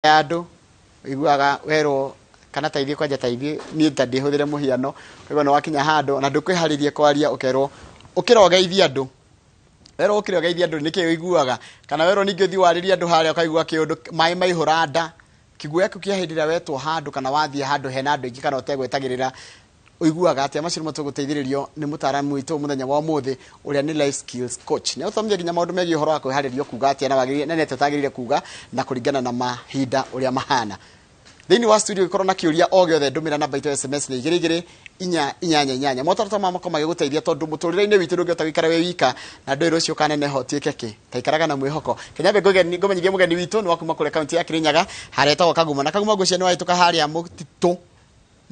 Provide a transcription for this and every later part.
Ya andũ ũiguaga werwo kana ta ithuĩ kwanja ta ithuĩ niĩ ta ndĩhũthĩre mũhiano, ũkaigua nĩ wakinya handũ ona ndũkwĩharĩria kwaria ũkerwo ũkĩra ũgeithie andũ. Werwo ũkĩre ũgeithie andũ nĩkĩ ũiguaga? Kana werwo ningĩ ũthiĩ warĩrie andũ harĩa ũkaigua kĩũndũ maĩ maihũra nda. Kĩguoya kĩu kĩa hĩndĩ ĩrĩa wetwo handũ kana wathiĩ handũ hena andũ aingĩ kana ũtegwetagĩrĩra Ũiguaga atĩa? Macio nĩmo tũgũteithĩrĩrio nĩ mũtaaramu witũ mũthenya wa ũmũthĩ ũrĩa nĩ life skills coach. Nĩ agũthomithia nginya maũndũ megiĩ ũhoro wa kwĩharĩria ũkuga atĩa na wagĩrĩire na nĩ atĩa ũtagĩrĩire kuga na kũringana na mahinda ũrĩa mahana. Thĩinĩ wa studio ũngĩkorwo na kĩũria o gĩothe ndũmĩra namba itũ ya SMS nĩ igĩrĩ igĩrĩ inya inyanya inyanya. Motaro ta maya makorwo magĩgũteithia tondũ mũtũrĩre-inĩ witũ ndũngĩhota gũikara wĩ wika na ndũĩ rũciũ ũkaneneha ũtuĩke kĩ. Ta ikaraga na mwĩhoko. Kenya ngũmenyithie mũgeni witũ nĩ wa kuma kũrĩa kaunti ya Kĩrĩnyaga harĩa etagwo Kaguma. Na Kaguma ngwĩciria nĩ wahĩtũka harĩa mũtitũ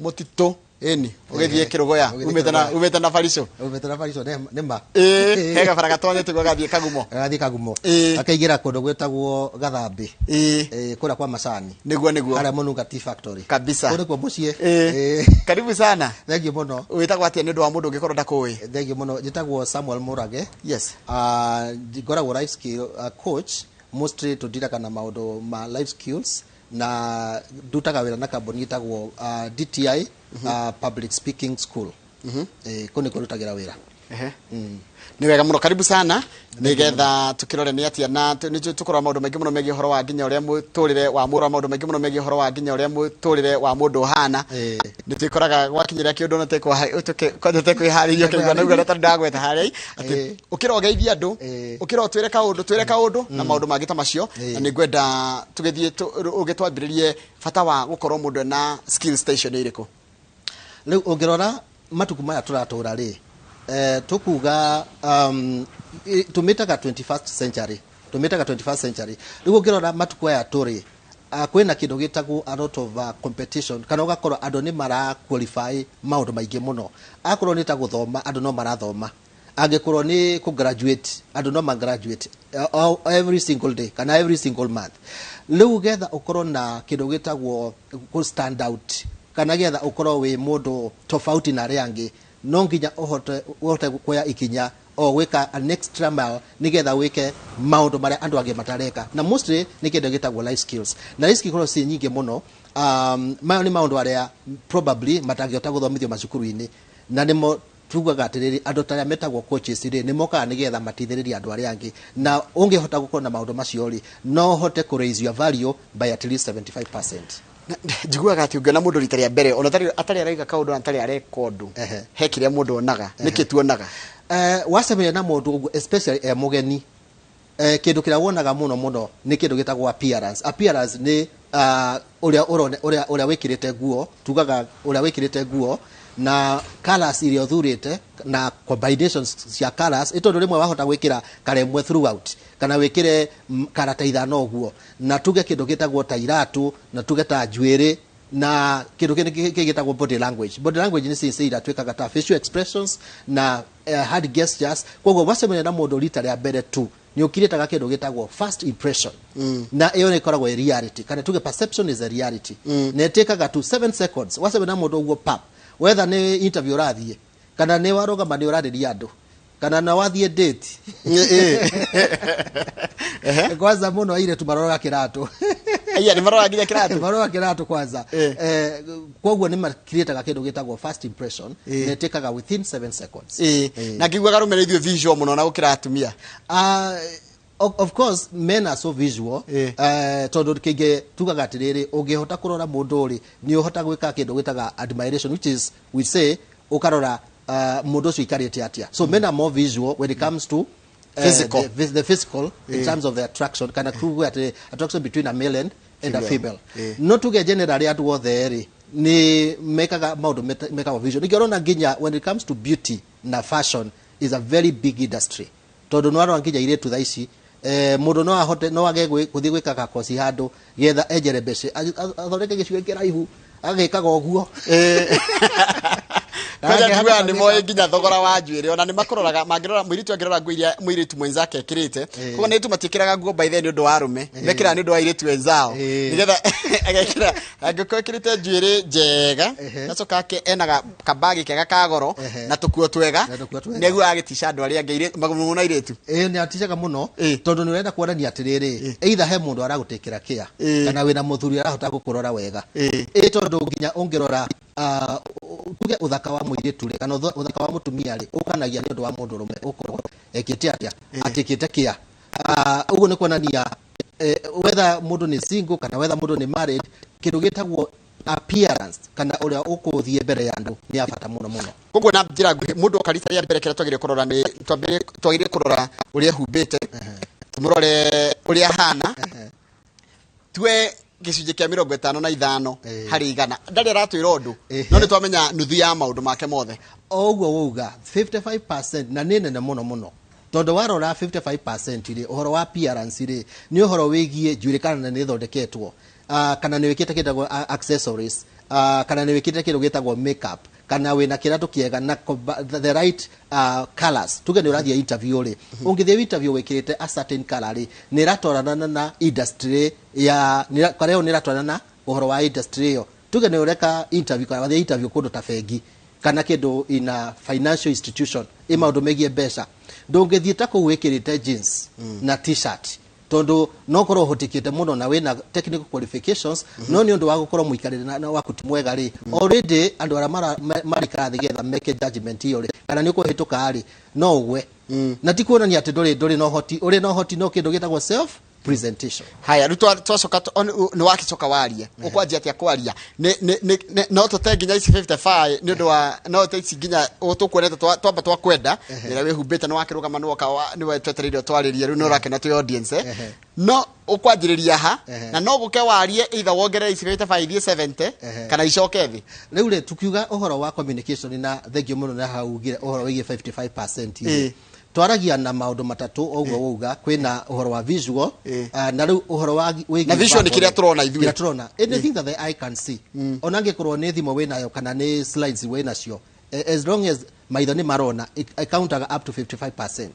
Mũtitũ ĩni ũgĩthiĩ Kĩrũgũya Ũgĩthiĩ umĩte na Kĩrũgũya. umĩte na Barisũ. Umĩte na Barisũ nĩ ma. Ĩĩ he gabara gatonyete ũguo gathiĩ Kagumo. Gathiĩ Kagumo. Ĩĩ. Akaingĩra kũndũ gwĩtagwo Gathambĩ. Ĩĩ. Ĩĩ kũrĩa kwa macani. Nĩguo nĩguo. Harĩa Mũnunga Tea Factory. Kabisa. Kũu nĩkuo mũciĩ. Ĩĩ. Ĩĩ. Karibu sana. Thengiũ mũno. Wĩtagwo atĩa nĩ ũndũ wa mũndũ ũngĩkorwo ndakũĩ? Thengiũ mũno. Njĩtagwo Samuel Mũrage. Yes. Ah, ngoragwo life skill coach. Mostly tũndiraga na maũndũ ma life skills Na ndutaga wĩra na kambuni ĩtagwo DTI Public Speaking School. Kũu nĩkuo ndutagĩra wĩra. Ehe. Nĩ wega mũno, karibu sana nĩgetha tũkĩrore nĩ atĩa na nĩ tũkũrora maũndũ maingĩ mũno megiĩ ũhoro wa nginya ũrĩa mũtũrĩre wa mũrora maũndũ maingĩ mũno megiĩ ũhoro wa nginya ũrĩa mũtũrĩre wa mũndũ ũhana. Nĩ twĩkoraga gwakinyĩra kĩũndũ na tũtekwĩharĩria ũkaigua naigua na tondũ ndagweta harĩa atĩ ũkĩra ũgeithie andũ, ũkĩra ũtwĩre kaũndũ twĩre kaũndũ na maũndũ mangĩ ta macio. Na nĩ ngwenda tũgĩthiĩ ũgĩtwambĩrĩrie bata wa gũkorwo mũndũ ena skills ta icio nĩ irĩkũ? Rĩu ũngĩrora matukũ maya tũratũra rĩ, tũkuga tũmĩtaga 21st century, tũmĩtaga 21st century. Rĩu ũngĩrora matukũ aya tũrĩ, kwĩna kĩndũ gĩtagwo a lot of competition, kana ũgakora andũ nĩ mara qualify maũndũ maingĩ mũno. Akorwo nĩ ta gũthoma, andũ no marathoma. Angĩkorwo nĩ kũ graduate, andũ no ma graduate every single day kana every single month. Rĩu getha ũkorwo na kĩndũ gĩtagwo kũ stand out, kana getha ũkorwo wĩ mũndũ tofauti na arĩa angĩ, no nginya ũhote kuoya ikinya o gwĩka an extra mile nĩgetha wĩke maũndũ marĩa andũ angĩ matareka. Na mostly nĩ kĩndũ gĩtagwo life skills. Na life skills ikoragwo ciĩ nyingĩ mũno. Maya nĩ maũndũ arĩa probably matangĩhota gũthomithio macukuru-inĩ, na nĩmo tugaga atĩrĩrĩ, andũ ta arĩa metagwo coaches rĩ, nĩ mokaga nĩgetha mateithĩrĩrie andũ arĩa angĩ. Na ũngĩhota gũkorwo na maũndũ macio rĩ, no ũhote kũ raise your value by at least 75%. Njiguaga atĩ ũngĩona mũndũ rita rĩa mbere ona atarĩ araiga kaũndũ na atarĩ areka ũndũ, he kĩrĩa mũndũ onaga. Nĩkĩ tuonaga? Wacemania na mũndũ ũguo especially e mũgeni, kĩndũ kĩrĩa wonaga mũno mũno nĩ kĩndũ gĩtagwo appearance. Appearance nĩ ũrĩa ũrone, ũrĩa, ũrĩa wĩkĩrĩte nguo, tugaga ũrĩa wĩkĩrĩte nguo na colours iria ũthurĩte na combinations cia colours, nĩ tondũ rĩmwe wahota gwĩkĩra colour ĩmwe throughout kana wĩkĩre colour ta ithano ũguo, na tuge kĩndũ gĩtagwo ta iratũ, na tuge ta njuĩrĩ, na kĩndũ kĩngĩ gĩtagwo body language. Body language nĩ ciĩ iria twĩkaga ta facial expressions na hand gestures. Koguo wacemania na mũndũ rita rĩa mbere tu nĩ ũkirĩtaga kĩndũ gĩtagwo first impression. Na ĩyo nĩ ĩkoragwo ĩ reality, kana tuge perception is a reality. Na ĩtĩkaga tu 7 seconds wacemania na mũndũ ũguo pap, whether nĩ interview ũrathiĩ kana nĩ warũgama nĩ ũrarĩria andũ kana na wathiĩ date. Kwanza mũno airĩtu maroraga kĩratũ. Aya nĩ maroraga nginya kĩratũ. Maroraga kĩratũ kwanza. Koguo nĩ makirĩtaga kĩndũ gĩtagwo first impression. Na ĩtĩkaga within 7 seconds. Na ngĩiguaga arũme nĩ ithuĩ visual mũno na gũkĩra atumia. Of course men are so visual. Tondũ kĩngĩ tugaga atĩrĩrĩ, ũngĩhota kũrora mũndũ rĩ, nĩ ũhota gwĩka kĩndũ gĩtaga admiration, which is we say ũkarora mũndũ ũcio aikarĩte atĩa. So men are more visual when it comes to Physical. the physical in terms of the attraction, kana tuge atĩ attraction between a male and a Female. female. No tuge generally andũ othe rĩ nĩ mekaga maũndũ mekagwo visual. Ningĩ ũrona nginya when it comes to beauty na fashion is a very big industry, tondũ nĩ warora nginya airĩtu thaa ici, mũndũ no ahote no age gũthiĩ gwĩka gakoci handũ getha enjere mbeca, athondeke gĩcunjĩ kĩraihu agĩkaga ũguo. Kwanja njugaga nĩ moĩ Makeup. nginya thogora wa njuĩrĩ, ona nĩ makũroraga, mangĩrora mũirĩtu, angĩrora nguo iria mũirĩtu mwenzake ekĩrĩte. Koguo nĩ airĩtu matiĩkĩraga nguo by then nĩ ũndũ wa arũme, mekĩraga nĩ ũndũ wa airĩtu wenzao, nĩgetha agekĩra, angĩkorwo ekĩrĩte njuĩrĩ njega, gacoka ake ena kabagi kega ka goro na tũkuo twega, Na tũkuo twega. nĩguo agĩtica andũ arĩa angĩ mũno airĩtu. Ĩĩ, nĩ aticaga mũno, tondũ nĩ ũrenda kuonania atĩrĩrĩ, either he mũndũ aragũtĩkĩra kĩa kana wĩna mũthuri arahota gũkũrora wega. Ĩ tondũ nginya ũngĩrora, tuge ũthaka wa mũirĩtu rĩ, kana ũthaka wa mũtumia rĩ, ũkanagia nĩ ũndũ wa mũndũ ũrũme ũkorwo ekĩte atĩa, atĩkĩte kĩa. Ũguo nĩ kuonania whether mũndũ nĩ single kana whether mũndũ nĩ married, kĩndũ gĩtagwo appearance kana ũrĩa ũkũthiĩ mbere ya andũ nĩ ya bata mũno mũno. Koguo na njĩra nguhĩ, mũndũ oka rita rĩa mbere, kĩrĩa twagĩrĩire kũrora nĩ twagĩrĩire kũrora ũrĩa ehumbĩte, tũmũrore ũrĩa ahana, tue gĩcunjĩ kĩa 55 harĩ 100. Ndarĩ aratwĩra ũndũ, no nĩ twamenya nuthu ya maũndũ make mothe. O ũguo wauga 55%, na nĩ nene mũno mũno, tondũ warora 55% rĩ, ũhoro wa appearance rĩ, nĩ ũhoro wĩgiĩ njuĩrĩ kana nĩ ĩthondeketwo, kana nĩ wĩkĩte kĩtagwo accessories, kana nĩ wĩkĩte kĩndũ gĩtagwo makeup, kana wĩna kĩratũ kĩega na the right colors. Tuge nĩ ũrathiĩ interview rĩ, ũngĩthiĩ interview wĩkĩrĩte a certain color rĩ, nĩ ĩratwarana na industry ya kana ĩyo nĩ ĩratwarana na ũhoro wa industry ĩyo. Tuge nĩ ũreka interview kana wathiĩ interview kũndũ ta bengi kana kĩndũ in a financial institution ĩ maũndũ megiĩ mbeca, ndũngĩthiĩ ta kũu wĩkĩrĩte jeans na T-shirt, tondũ no korwo ũhũtĩkĩte mũno na wĩna technical qualifications, no nĩ ũndũ wa gũkorwo mũikarĩre na waku ti mwega rĩ, already andũ arĩa marikara thĩ getha meke judgment ĩyo rĩ, kana nĩ ũkũhĩtũka rĩ, no ũgwe. Na ti kuonania atĩ ndũrĩ na ũhoti, ũrĩ na ũhoti, no kĩndũ gĩtagwo self presentation. Haya, rĩu twacoka nĩ wakicoka waria, ũkwanjia atĩa kwaria? No tũte nginya ici 55 nĩ ũndũ wa no te ici nginya tũkuonete twamba twakwenda ĩrĩa wĩhumbĩte, nĩ wakĩrũgama, nĩ woka nĩwe twetereire twarĩrie, rĩu nĩ ũrakena twĩ audience. No ũkwanjĩrĩria ha? Na no gũke warie, either wongerere ici 55 ithiĩ 70 kana icoke thĩ. Rĩu rĩ, tukiuga ũhoro wa communication, na thengio mũno na hau ugire ũhoro wĩgiĩ 55% rĩ, twaragia na maũndũ matatũ o ũguo wauga. Kwĩna ũhoro wa visual, na rĩu ũhoro wa wĩgiĩ Na visual nĩ verbal kĩrĩa rĩ. tũrona ithuĩ. Kĩrĩa tũrona, anything that the eye can see, ona angĩkorwo nĩ thimũ wĩnayo kana nĩ slides wĩnacio, as long as maitho nĩ marona, it countaga up to 55%.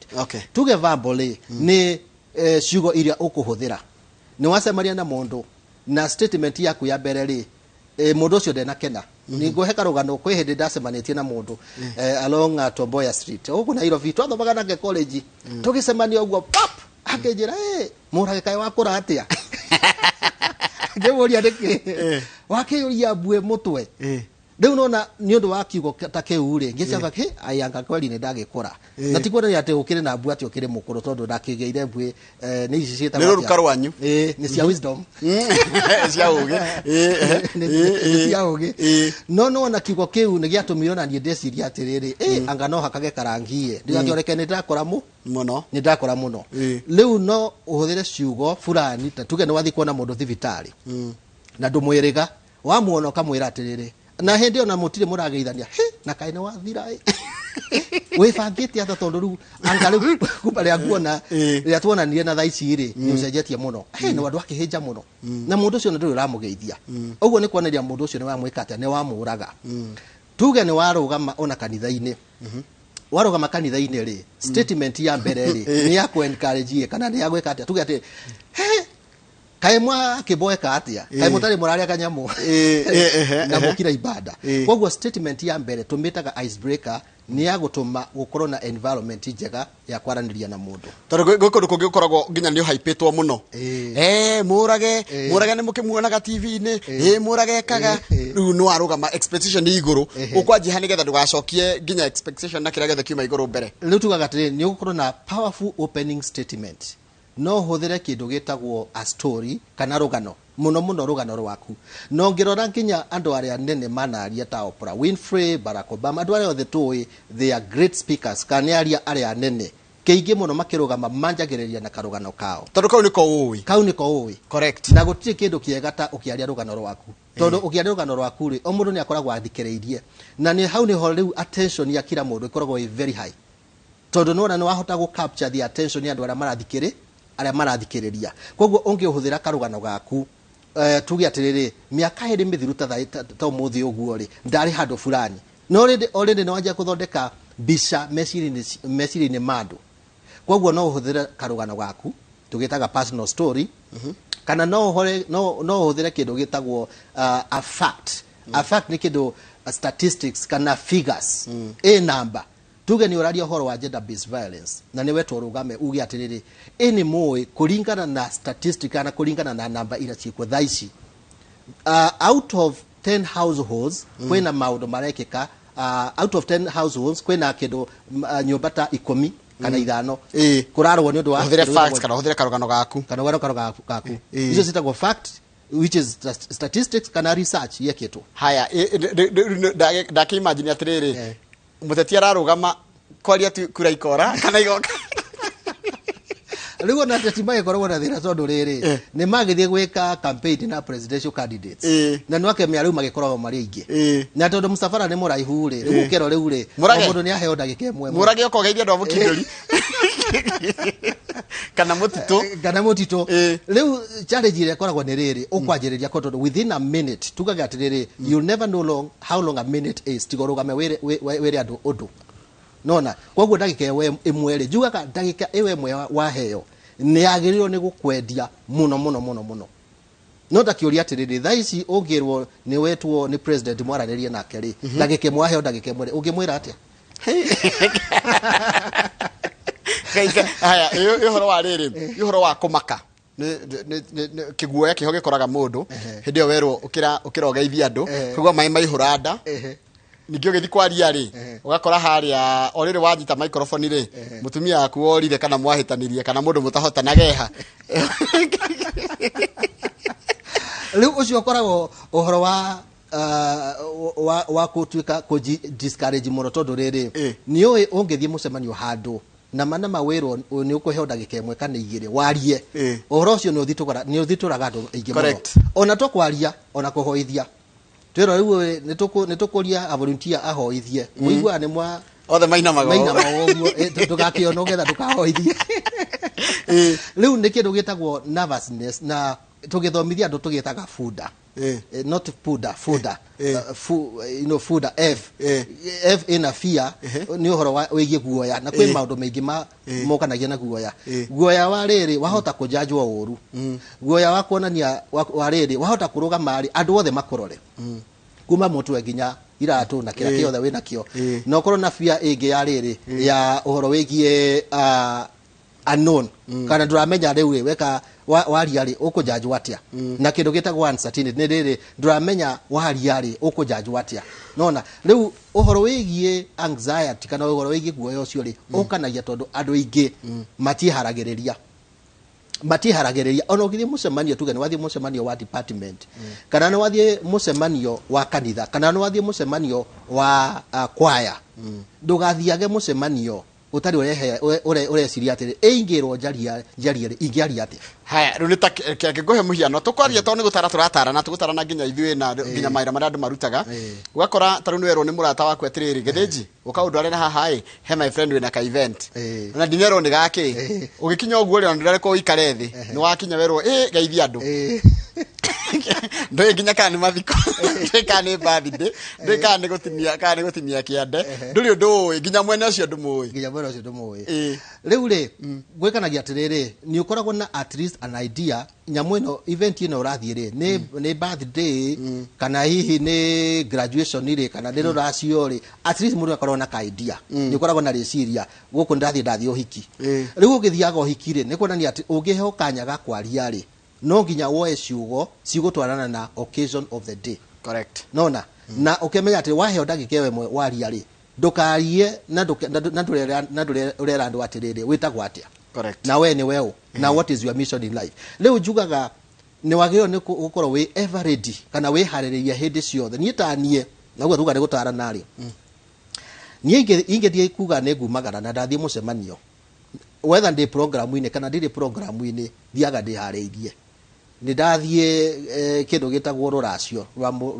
Tuge verbal rĩ, nĩ ciugo iria ũkũhũthĩra nĩ wacemania na mũndũ na statement yaku ya mbere rĩ, mũndũ ũcio ndenakena. Nĩ ngũhe karũgano. Kwĩ hĩndĩ ndacemanĩtie na mũndũ along Tom Mboya Street gũkũ Nairobi, twathomaga nake college. Tũgĩcemania ũguo pap, akĩnjĩra, "Ĩ mũrage, kaĩ wakũra atĩa?" Ngĩmũria, "Nĩkĩ?" "Wakĩyũria mbue mũtwe." Rĩu nona nĩ ũndũ wa kiugo ta kĩu rĩ, ngĩcoka kĩ ayanga, kweli nĩ ndagĩkũra. Na ti kuonania atĩ ũkĩrĩ na mbue atĩ ũkĩrĩ mũkũrũ, tondũ ndakĩgĩire mbue nĩ ici ciĩtagwo Nĩ rũruka atĩa? rwanyu. Ĩ, nĩ cia wisdom. Cia ũgĩ. Nĩ cia ũgĩ. No nĩwona kiugo kĩu nĩ gĩatũmire ona niĩ ndĩciria atĩrĩrĩ, ĩ anga no hakage karangie ndigakĩoneke nĩ ndakũra mũ Mũno. Nĩ ndakũra mũno. Rĩu no ũhũthĩre ciugo fulani, ta tuge nĩ wathiĩ kuona mũndũ thibitarĩ na ndũmwĩrĩga, wamuona ũkamwĩra atĩrĩrĩ, na hĩndĩ ĩyo na mũtirĩ mũrageithania, "Hĩ, na kaĩ nĩ wathira ĩ, wĩbangĩte atĩa? Tondũ rĩu anga rĩu kuma rĩrĩa nguona, rĩrĩa tuonanire na thaa ici rĩ, nĩ ũcenjetie mũno. Hĩ, nĩ andũ akĩhĩnja mũno." Na mũndũ ũcio ndũrĩ ũramũgeithia ũguo, nĩ kuoneria mũndũ ũcio nĩ wamwĩka atĩa, nĩ wamũraga. Tuge nĩ warũgama ona kanitha-inĩ, warũgama kanitha-inĩ rĩ, statement ya mbere rĩ, nĩ ya kũ encourage kana nĩ ya gwĩka atĩa? Tuge atĩ, "He, kaĩ mwakĩboeka atĩa? Kaĩ mũtarĩ mũrarĩa kanyamũ?" Na mũkira ibada. Koguo statement ya mbere tũmĩtaga icebreaker, nĩ ya gũtũma gũkorwo na environment njega ya kwaranĩria na mũndũ. Tondũ gwĩ kũndũ kũngĩ gũkoragwo nginya nĩ ũhaipĩtwo mũno. Mũrage, mũrage nĩ mũkĩmuonaga TV-inĩ, mũrage ekaga. Rĩu nĩ warũgama, expectation nĩ igũrũ. Ũkwanjia ha nĩgetha ndũgacokie nginya expectation na kĩrĩa gĩothe kiuma igũrũ mbere? Rĩu tugaga atĩrĩrĩ, nĩ ũgũkorwo na powerful opening statement. No ũhũthĩre kĩndũ gĩtagwo a story kana rũgano, mũno mũno rũgano rwaku. Na ũngĩrora nginya andũ arĩa nene manaria ta Oprah Winfrey, Barack Obama, andũ arĩa othe tũĩ they are great speakers kana nĩ aria arĩa nene kĩingĩ mũno, makĩrũgama manjagĩrĩria na karũgano kao. Tondũ kau nĩko ũĩ. Kau nĩko ũĩ. Na gũtirĩ kĩndũ kĩega ta ũkĩaria rũgano rwaku, tondũ ũkĩaria rũgano rwaku rĩ, o mũndũ nĩ akoragwo athikĩrĩirie, na nĩ hau nĩho rĩu attention ya kila mũndũ ĩkoragwo ĩ very high, tondũ nĩwona nĩ wahota gũ capture the attention ya andũ arĩa marathikĩrĩ arĩa marathikĩrĩria. Koguo ũngĩhũthĩra karũgano gaku, tuge atĩrĩrĩ, mĩaka 2 mĩthiru ta ũmũthĩ ũguo rĩ, ndarĩ handũ fulani. No rĩndĩ o rĩndĩ nĩ wanjia kũthondeka mbica meciria-inĩ ma andũ. Koguo no ũhũthĩre karũgano gaku tũgĩtaga personal story, kana no ũhore no ũhũthĩre kĩndũ gĩtagwo a fact. A fact nĩ kĩndũ statistics kana figures, a number. Tuge nĩ ũraria ũhoro wa gender based violence na nĩ wetwo ũrũgame uge atĩrĩrĩ, ĩ nĩ mũĩ kũringana na statistic kana kũringana na namba iria ciĩkuo thaa ici, out of 10 households kwĩna maũndũ marekĩka, out of 10 households kwĩna kĩndũ nyũmba ta 10 kana 5 kũrarwo nĩ ũndũ wa ũhũthĩre facts kana ũhũthĩre karũgano gaku. Kana ũgano karo gaku. Icio ciĩtagwo fact, which is statistics kana research yekĩtwo. Haya, ndakĩimagine atĩrĩrĩ, mũteti ararũgama kwaria tu kura ikora kana igoka. Rĩu ona ateti magĩkoragwo na thĩna tondũ rĩrĩ nĩ magĩthiĩ gwĩka campaign na presidential candidates na nĩ wakemea rĩu magĩkoragwo marĩ aingĩ na tondũ mũcabara nĩ mũraihu rĩ, rĩu ũkerwo rĩu rĩ o Mũrage. mũndũ nĩ aheo ndagĩka ĩmwe ĩmwe. Mũrage oka ũgeithia andũ a mũkindũri kana mũtitũ. Kana mũtitũ. Rĩu challenge ĩrĩa ĩkoragwo nĩ rĩrĩ, ũkwanjĩrĩria ko tondũ within a minute, tugaga atĩrĩrĩ, you'll never know long how long a minute is tiga ũrũgame wĩre andũ ũndũ nona. Koguo ndagĩka ĩyo ĩmwe rĩ, njugaga ndagĩka ĩyo ĩmwe waheo nĩ yagĩrĩirwo nĩ gũkwendia mũno mũno mũno mũno. No ndakĩũria atĩrĩrĩ, thaa ici ũngĩrwo nĩ wetwo nĩ president mwaranĩrie nake rĩ, ndagĩka ĩmwe waheo, ndagĩka ĩmwe rĩ, ũngĩmwĩra atĩa? Haya, ĩ ũhoro wa rĩrĩ, ĩ ũhoro wa kũmaka nĩ kĩguoya kĩho gĩkoraga mũndũ hĩndĩ ĩyo werwo ũkĩra ũkĩra ũgeithia andũ, kũigua maĩ maihũra nda. Ningĩ ũgĩthiĩ kwaria rĩ, ũgakora harĩa o rĩrĩ wanyita microphone rĩ, mũtumia waku worire kana mwahĩtanirie kana mũndũ mũtahotanaga eha. Rĩu ũcio ũkoragwo ũhoro wa wa gũtuĩka kũnji discourage mũno tondũ rĩrĩ nĩ ũĩ ũngĩthiĩ mũcemanio handũ na mana mawĩrwo nĩ ũkũheo ndagĩka 1 kana 2 warie, ũhoro ũcio nĩ ũthitũraga andũ aingĩ mũno. Ona to kwaria, ona kũhoithia twĩrwo rĩu nĩ tũkũria a volunteer ahoithie, mũiguaga nĩ mwa othe mainamaga. Mainamaga ũguo, ndũgakĩona ũgetha ndũkahoithie. Rĩu nĩ kĩndũ gĩtagwo nervousness na tũgĩthomithia andũ tũgĩtaga FUDA. Not puda, FUDA. FUDA F. F ina fear, nĩ ũhoro wa wĩgiĩ guoya na kwĩ maũndũ maingĩ ma mokanagia na guoya. Guoya wa rĩrĩ wahota kũjanjwo ũru, guoya wa kuonania wa rĩrĩ wahota kũrũgama rĩ andũ othe makũrore kuma mũtwe nginya iratũ na kĩrĩa kĩothe wĩnakĩo, na ũkorwo na fear ĩngĩ ya rĩrĩ ya ũhoro wĩgiĩ unknown kana ndũramenya rĩu rĩ weka waria rĩ ũkũjanjwo atĩa, na kĩndũ gĩtagwo uncertainty nĩ rĩrĩ ndũramenya waria rĩ ũkũjanjwo atĩa. Nona rĩu ũhoro wĩgiĩ anxiety kana ũhoro wĩgiĩ guoya ũcio rĩ ũkanagia tondũ andũ aingĩ matiharagĩrĩria. Ona ũgĩthiĩ mũcemanio, tuge nĩ wathiĩ mũcemanio wa department kana nĩ wathiĩ mũcemanio wa kanitha kana nĩ wathiĩ mũcemanio wa kwaya, ndũgathiage mũcemanio ũtarĩ ũreciria atĩrĩ, ĩingĩrwo njarie rĩ ingĩaria atĩa. Haya, rĩu nĩ ta kĩngĩ ngũhe mũhiano tũkwaria tondũ nĩ gũtara tũratarana, tũgũtarana nginya ithuĩ na nginya mawĩra marĩa andũ marutaga. Ũgakora ta rĩu nĩ werwo nĩ mũrata waku atĩrĩrĩ, Gĩthĩnji, ũka ũndware na haha ĩ he my friend wĩna ka event na ndinerwo nĩ gakĩ. Ũgĩkinya ũguo rĩ, ona ndũrarekwo ũikare thĩ, nĩ wakinya werwo ĩ geithia andũ. Ndũĩ nginya kana nĩ mathiko, ndũĩ kana nĩ birthday, ndũĩ kana nĩ gũtinia, kana nĩ gũtinia kĩande, ndũrĩ ũndũ ũĩ, nginya mwene ũcio ndũmũĩ. Nginya mwene ũcio ndũmũĩ. Rĩu rĩ gwĩkanagia atĩrĩrĩ, nĩ ũkoragwo na at least an idea nyamũ ĩno, event ĩno ũrathiĩ rĩ nĩ birthday kana hihi nĩ graduation rĩ kana nĩ rũracio rĩ, at least mũndũ akorwo na ka idea, nĩ ũkoragwo na rĩciria gũkũ ndathiĩ ũhiki. Rĩu ũgĩthiaga ũhiki rĩ, nĩ kuonania atĩ ũngĩheo kanya ga kwaria rĩ, no nginya woe ciugo cigũtwarana na occasion of the day. Nona na ũkĩmenya atĩ waheo ndagĩka ĩyo ĩmwe waria rĩ, ndũkarie na ũrera andũ atĩrĩrĩ, wĩtagwo atĩa, na we nĩ weũ, na what is your mission in life. Rĩu njugaga nĩ wagĩrĩirwo nĩ gũkorwo wĩ ever ready kana wĩharĩrĩria hĩndĩ ciothe. Niĩ ta niĩ naguo tuga nĩ gũtarana rĩ, niĩ ingĩthiĩ kuga nĩ ngumagara na ndathiĩ mũcemanio, whether ndĩ programu-inĩ kana ndirĩ programu-inĩ, thiaga ndĩharĩirie. Nĩ ndathiĩ kĩndũ gĩtagwo rũracio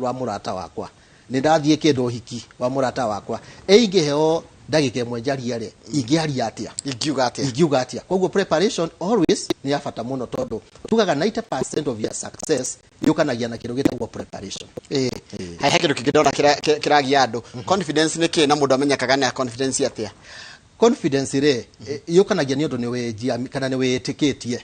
rwa mũrata wakwa, nĩ ndathiĩ kĩndũ ũhiki wa mũrata wakwa, ĩ ingĩheo Ndagĩka ĩmwe njarie rĩ, ingĩaria atĩa? Ingiuga atĩa? Ingiuga atĩa? Koguo preparation always nĩ ya bata mũno, tondũ tugaga 90% of your success yũkanagia na kĩndũ gĩtagwo preparation. Ĩĩ, he kĩndũ kĩngĩ ndona kĩragia andũ. Confidence nĩ kĩ, na mũndũ amenyekaga na confidence atĩa? Confidence rĩ, yũkanagia nĩ ũndũ nĩ wĩnjia kana nĩ wĩtĩkĩtie.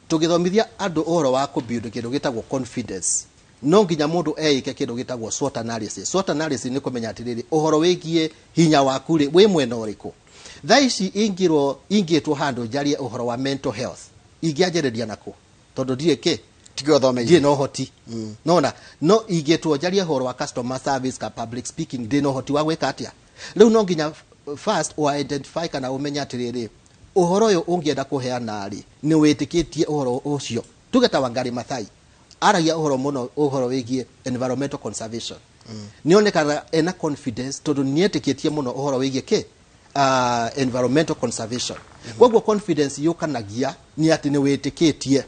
Tũgĩthomithia andũ ũhoro wa kũbuild kĩndũ gĩtagwo confidence, no nginya mũndũ eĩke kĩndũ gĩtagwo SWOT analysis. SWOT analysis nĩ kũmenya atĩrĩrĩ, ũhoro wĩgiĩ hinya waku rĩ, wĩ mwena ũrĩkũ. Thaa ici ingĩrwo ingĩtwo handũ njarie ũhoro wa mental health, ingĩanjĩrĩria nakũ? Tondũ ndirĩ kĩ? Tige ũthomeire. Ndirĩ na ũhoti. Nona no ingĩtwo njarie ũhoro wa customer service ka public speaking, ndĩ na ũhoti wa gwĩka atĩa? Rĩu no nginya first wa identify kana ũmenye atĩrĩrĩ, ũhoro ũyũ ũngĩenda kũheana rĩ, nĩ wĩtĩkĩtie ũhoro ũcio. Tuge ta Wangari Maathai aragia ũhoro mũno, ũhoro wĩgiĩ environmental conservation. Nĩ onekaga ena confidence tondũ nĩ etĩkĩtie mũno ũhoro wĩgiĩ kĩ environmental conservation. Koguo confidence yũkanagia nĩ atĩ nĩ wĩtĩkĩtie.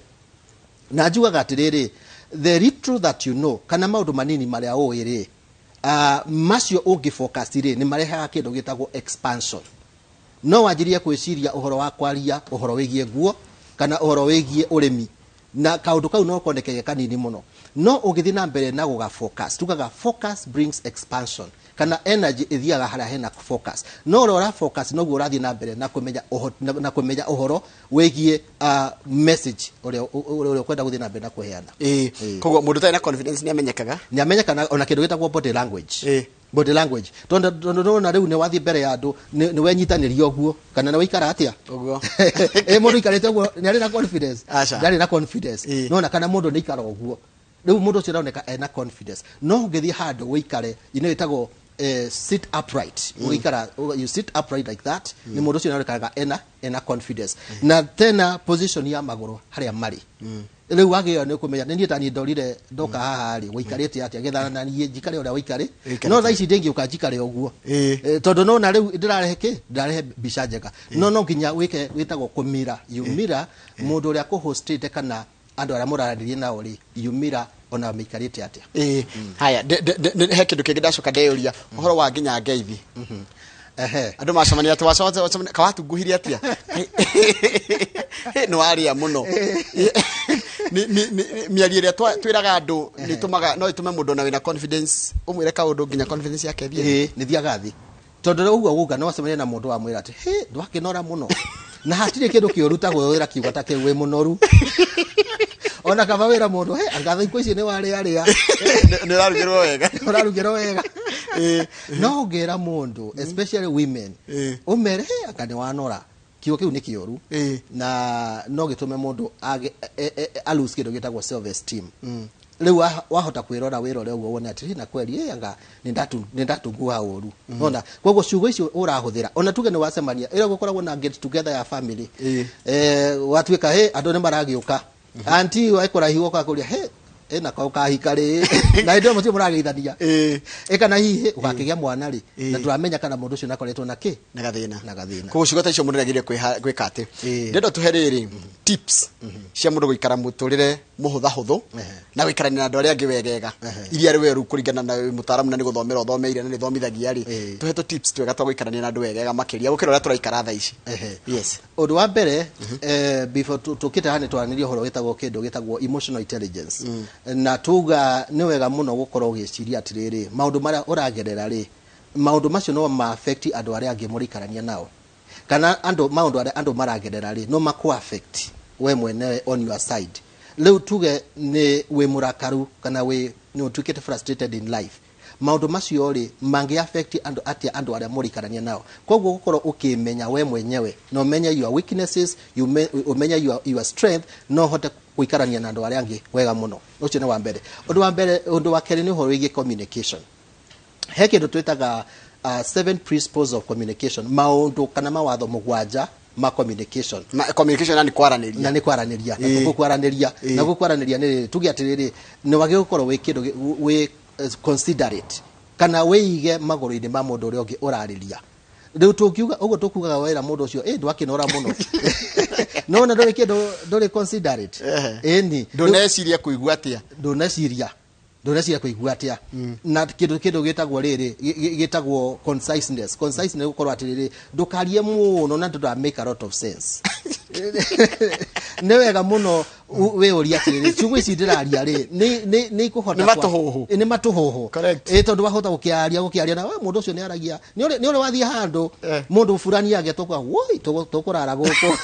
Na njugaga atĩrĩrĩ, the little that you know, kana maũndũ manini marĩa ũĩ rĩ, macio ũngĩ focus rĩ, nĩ marehaga kĩndũ gĩtagwo expansion. No wanjirie gwĩciria ũhoro wa kwaria ũhoro wĩgiĩ nguo kana ũhoro wĩgiĩ ũrĩmi, na kaũndũ kau no koneke ge kanini mũno, no ũngĩthiĩ na mbere na gũga focus, tugaga focus brings expansion, kana energy ĩthiaga harĩa hena focus. No ũrĩa ũra focus, noguo ũrathiĩ na mbere na kũmenya na kũmenya ũhoro wĩgiĩ message ũrĩa ũkwenda gũthiĩ na mbere na kũheana. Ĩĩ, koguo mũndũ ũtarĩ na confidence nĩ amenyekaga. Nĩ amenyekana ona kĩndũ gĩtagwo body language. Body language, tondũ nona rĩu nĩ wathiĩ mbere ya andũ, nĩ wenyitanĩria ũguo kana nĩ waikara atĩa? Ũguo. Ĩ, mũndũ ikarĩte ũguo nĩ arĩ na confidence? Aca. Ndarĩ na confidence. Nona kana mũndũ nĩ ikara ũguo, rĩu mũndũ ũcio aroneka ena confidence. No ũngĩthiĩ handũ ũikare ino ĩtagwo sit upright, ũgĩikara, you sit upright like that, nĩ mũndũ ũcio nĩaronekaga ena confidence. Na tena position ya magũrũ harĩa marĩ rĩu wagĩrĩirwo nĩ kũmenya nĩ niĩ taniĩ ndorire ndoka haha rĩ, wĩikarĩte atĩa getha na niĩ njikare ũrĩa wĩikarĩ. Wĩikarĩte. No thaa ici ndĩngĩũka njikare ũguo. Tondũ nona rĩu ndĩrarehe kĩ, ndĩrarehe mbica njega. No nginya wĩke wĩtagwo kũmira yumira mũndũ ũrĩa kũhostĩte kana andũ arĩa mũraranĩria nao rĩ, yumira ona mĩikarĩte atĩa. Ĩĩ, haya, he kĩndũ kĩngĩ ndacoka ndeyũria, ũhoro wa nginya ngeithi. Andũ macemania atĩ wacemania kawatunguhirie atĩa, nĩ warĩa mũno. Mĩario ĩrĩa twĩraga andũ nĩ ĩtũmaga, no ĩtũme mũndũ ona wĩna confidence ũmwĩre kaũndũ nginya confidence yake ĩthiĩ. Ĩĩ, nĩ thiaga thĩ, tondũ rĩu ũguo guka no wacemania na mũndũ wamwĩra atĩ he ndwakĩnora mũno, na hatirĩ kĩndũ kĩũru ta gwĩra kiugo ta kĩu wĩ mũnoru. Ona kaba wĩra mũndũ he anga thikũ ici nĩ warĩa rĩa. Nĩ ũrarugĩrwo wega. Ũrarugĩrwo wega. No ũngĩra mũndũ, especially women, ũmere he anga nĩ wanora, kiugo kĩu nĩ kĩũru. Na no gĩtũme mũndũ age a lose kĩndũ gĩtagwo self esteem. Rĩu wahota kwĩrora, wĩrore ũguo, wone atĩrĩ na kweri anga nĩ ndatunguha ũru. Nona koguo ciugo icio ũrahũthĩra, ona tuge nĩ wacemania ĩrĩa gũkoragwo na get together ya family, watuĩka he andũ nĩ maragĩũka, anti ekũraihu oka kũria he ĩna kau kahika rĩ, na hĩndĩ ĩyo mũtirĩ mũrageithania. Ĩ, kana hihi ũgakĩgĩa mwana rĩ, na ndũramenya kana mũndũ ũcio nĩakoretwo na kĩ. Na gathĩna. Na gathĩna. Koguo ciugo ta icio mũndũ nĩagĩrĩire gwĩka atĩ ndĩrenda tũhe rĩrĩ tips cia mũndũ gũikara mũtũrĩre mũhũthahũthũ na gũikarania na andũ arĩa angĩ wegega, iria rĩ weru kũringana na wĩ mũtaaramu na nĩ gũthomera ũthomeire na nĩ ũthomithagia rĩ. Tũhe tũ tips twega twa gũikarania na andũ wegega makĩria gũkĩra ũrĩa tũraikara thaa ici. Yes. Ũndũ wa mbere, before tũkĩte haha, nĩ twaranĩria ũhoro wĩtagwo kĩndũ gĩtagwo emotional intelligence, na tuga nĩ wega mũno gũkorwo ũgĩciria atĩrĩrĩ, maũndũ marĩa ũragerera rĩ, maũndũ macio no ma affect andũ arĩa angĩ mũraikarania nao, kana andũ maũndũ arĩa andũ maragerera rĩ, no makũ affect we mwenewe on your side. Rĩu tuge nĩ wĩ mũrakaru kana wĩ nĩ ũtuĩkĩte frustrated in life, maũndũ macio rĩ, mangĩ affect andũ atĩa, andũ arĩa mũraikarania nao? Koguo gũkorwo ũkĩmenya we mwenyewe na ũmenye your weaknesses, ũmenye your strength, no ũhote gũikarania na andũ arĩa angĩ wega mũno. Ũcio nĩ wa mbere, ũndũ wa mbere. Ũndũ wa kerĩ nĩ ũhoro wĩgiĩ communication. He kĩndũ twĩtaga seven principles of communication, maũndũ kana mawatho 7 ma communication. Communication na nĩ kwaranĩria. Na nĩ kwaranĩria, na kwaranĩria, na kwaranĩria nĩ rĩrĩ, tuge atĩrĩrĩ, nĩ wagĩrĩirwo gũkorwo wĩ kĩndũ wĩ considerate kana wĩige magũrũ-inĩ ma mũndũ ũrĩa ũngĩ ũrarĩria. Rĩu tũngiuga ũguo, tũkugaga wera mũndũ ũcio ĩ ndwakĩnora mũno, no na ndũrĩ kĩndũ, ndũrĩ considerate. Ĩni. Ndũneciria kũigua atĩa. Ndũneciria. Ndũreciria kũigua atĩa na kĩndũ gĩtagwo rĩrĩ gĩtagwo conciseness. Conciseness nĩ gũkorwo atĩrĩrĩ, ndũkarie mũno na ndũra make a lot of sense. Nĩ wega mũno wĩyũrie atĩrĩrĩ, ciugo ici ndĩraria rĩ, nĩ ikũhota Nĩ matũhũhũ. Nĩ matũhũhũ. Correct. Ĩ, tondũ wahota gũkĩaria na we mũndũ ũcio nĩ aragia, nĩ ũrĩ wathiĩ handũ mũndũ burani agetwo kwa woi, tũkũrara gũkũ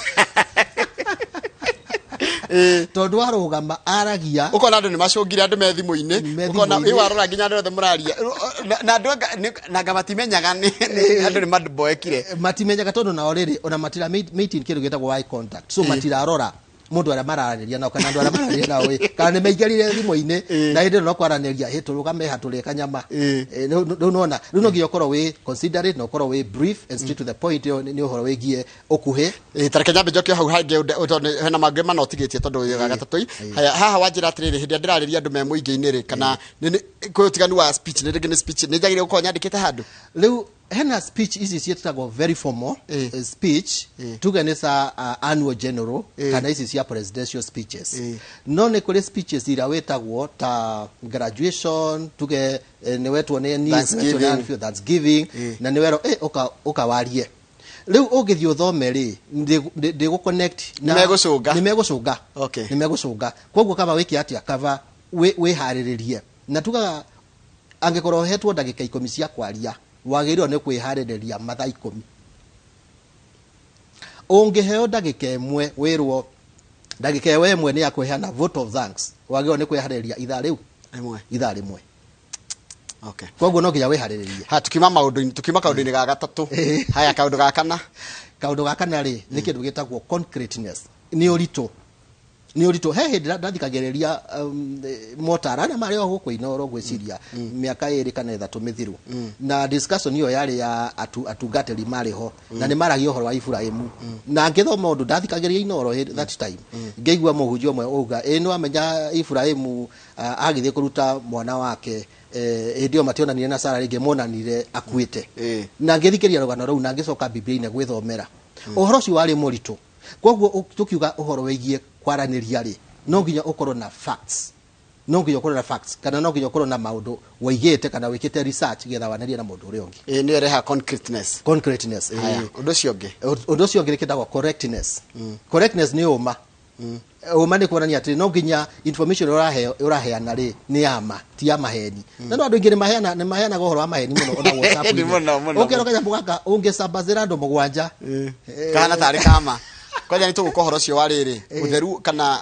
tondũ warũgama aragia. Ũkona andũ nĩ macũngire, andũ me thimũ-inĩ. Me Ũkona thimũ-inĩ. ĩ warora nginya andũ othe mũraria na andũ na anga matimenyaga andũ nĩ mamboekire. Matimenyaga tondũ nao rĩrĩ ona matira maintain kĩndũ gĩtagwo eye contact, so matirarora mũndũ arĩa mararanĩria nao kana andũ arĩa mararanĩria nao ĩ, kana nĩ maingĩrire thimũ-inĩ na hĩndĩ ĩno no kwaranĩria, hĩ, tũrũgame ha tũrĩe kanyama. Rĩu nona rĩu no nginya ũkorwo wĩ considerate na ũkorwo wĩ brief and straight to the point. Ĩyo nĩ ũhoro wĩgiĩ ũkuhĩ. Ĩ, ta reke nyambe njoke hau hangĩ tondũ hena mangĩ mana ũtigĩtie tondũ ga gatatũ ĩ. Haya, haha wanjĩra atĩrĩrĩ, hĩndĩ ĩrĩa ndĩrarĩria andũ me mũingĩ-inĩ rĩ, kana kwĩ ũtiganu wa speech, nĩ rĩngĩ nĩ speech nĩ njagĩrĩire gũkorwo nyandĩkĩte handũ? Rĩu hena speech ici ciĩtagwo very formal speech, tuge nĩ ca annual general kana ici cia presidential speeches. No nĩ kũrĩ speeches iria wĩtagwo ta graduation, tuge nĩ wetwo nĩ niece, Thanksgiving. wetwo nĩ auntie, Thanksgiving, na nĩ werwo ũka warie. Rĩu ũngĩthiĩ ũthome rĩ, ndĩgũ connect. Nĩ megũcũnga. Nĩ megũcũnga. Nĩ megũcũnga, koguo kaba wĩke atĩa? Kaba wĩharĩrĩrie na tugaga angĩkorwo ũhetwo ndagĩka 10 cia kwaria, wagĩrĩirwo nĩ kwĩharĩrĩria mathaa 10. Ũngĩheo ndagĩka 1, wĩrwo ndagĩka ĩyo 1 nĩ ya kũheana vote of thanks, wagĩrĩirwo nĩ kwĩharĩrĩria ithaa rĩu 1. Ithaa 1. Koguo no nginya wĩharĩrĩrie. Ha, tukiuma maũndũ-inĩ, tukiuma kaũndũ-inĩ ga gatatũ. Haya, kaũndũ ga kana. Kaũndũ ga kana rĩ, nĩ kĩndũ gĩtagwo concreteness, nĩ ũritũ, nĩ ũritũ. He hĩndĩ ndathikagĩrĩria motara arĩa marĩ o gũkũ Inoro, ngwĩciria mĩaka 2 kana 3 mĩthiru, na discussion ĩyo yarĩ ya atungatĩri marĩ ho na nĩ maragia ũhoro wa Iburahĩmu, na ngĩthoma ũndũ ndathikagĩrĩria Inoro that time, ngĩigua mũhunjia ũmwe auga, ĩ, nĩ wamenya Iburahĩmu agĩthiĩ kũruta mwana wake, hĩndĩ ĩyo mationanire na Sara rĩngĩ, monanire akuĩte. Na ngĩthikĩria rũgano rũu na ngĩcoka Biblia-inĩ gwĩthomera ũhoro ũcio, warĩ mũritũ. Koguo tũkiuga ũhoro wĩgiĩ kwaranĩria rĩ, no nginya ũkorwo na facts, no nginya ũkorwo na facts kana no nginya ũkorwo na maũndũ waigĩte kana wĩkĩte research getha wanĩrie na mũndũ ũrĩa ũngĩ. Ĩ, nĩ ĩrehaga concreteness. Concreteness. Haya, ũndũ ũcio ũngĩ. Ũndũ ũcio ũngĩ nĩ kĩndagwo correctness. Correctness nĩ ũma. Ũma nĩ kuonania atĩ no nginya information ũraheana rĩ, nĩ ya ma, ti ya maheni. Na no andũ aingĩ nĩ maheanaga ũhoro wa maheni mũno ona WhatsApp. Nĩ mũno, mũno. Ũkĩrwo kanyamũ gaka ũngĩcambacĩra andũ 7. Kahana tarĩ kama kwanja nĩ tũgũka ũhoro ũcio wa rĩrĩ, ũtheru kana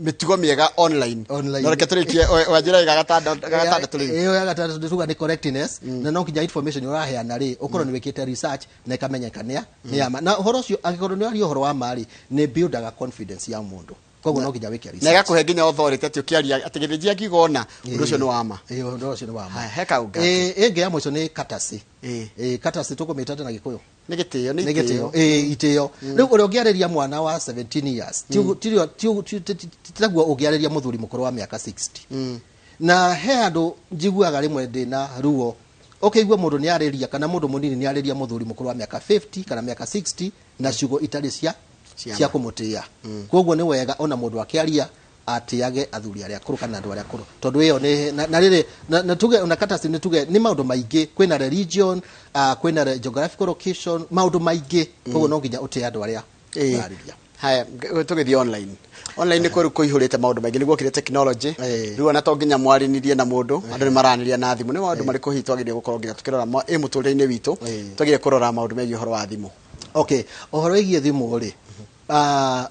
mĩtugo mĩega online. Online. No reke tũrĩkie wanjĩra ga gatandatũ rĩu. Ĩyo ya gatandatũ tuga nĩ correctness, na no nginya information ũraheana rĩ, ũkorwo nĩ wĩkĩte research na ĩkamenyeka nĩ ya ma, na ũhoro ũcio angĩkorwo nĩ waria ũhoro wa ma rĩ, nĩ buildaga confidence ya mũndũ. Koguo no nginya wĩke Na research. ĩgakũhe nginya authority atĩ ũkĩaria atĩ gĩthĩnji angiuga ona ũndũ ũcio nĩ wa ma. Ĩĩ, ũndũ ũcio nĩ wa ma. Haya, he kaũndũ. Ĩngĩ ya mũico nĩ courtesy. Ĩĩ, courtesy tũkũmĩta atĩa na Gĩkũyũ? Nĩ gĩtĩo, nĩ Nĩ gĩtĩo. itĩo. Ĩĩ, itĩo. Rĩu ũrĩa ũngĩarĩria mwana wa 17 years ti taguo ũngĩarĩria mũthuri mũkũrũ wa mĩaka 60. Na he handũ njiguaga rĩmwe ndĩna ruo, ũkĩigua mũndũ nĩ arĩria kana mũndũ mũnini nĩ arĩria mũthuri mũkũrũ wa mĩaka 50 kana mĩaka 60 na ciugo itarĩ cia Cia cia kũmũtĩĩa. Koguo nĩ wega ona mũndũ akĩaria atĩage athuri arĩa akũrũ kana andũ arĩa akũrũ, tondũ ĩyo nĩ na rĩrĩ na tuge ona courtesy nĩ tuge nĩ maũndũ maingĩ, kwĩna religion, kwĩna geographical location, maũndũ maingĩ. Koguo no nginya ũtĩe andũ arĩa ũrarĩria. Haya, tũgĩthiĩ online. Online nĩ kũrĩ kũihũrĩte maũndũ maingĩ nĩguo kĩrĩ technology. Rĩu ona to nginya mwarĩnirie na mũndũ, andũ nĩ maranĩria na thimũ. Nĩ maũndũ marĩkũ hihi twagĩrĩire gũkorwo nginya tũkĩrora ĩ mũtũrĩre-inĩ witũ, twagĩrĩire kũrora maũndũ megiĩ ũhoro wa thimũ? Okay, ũhoro wĩgiĩ thimũ rĩ,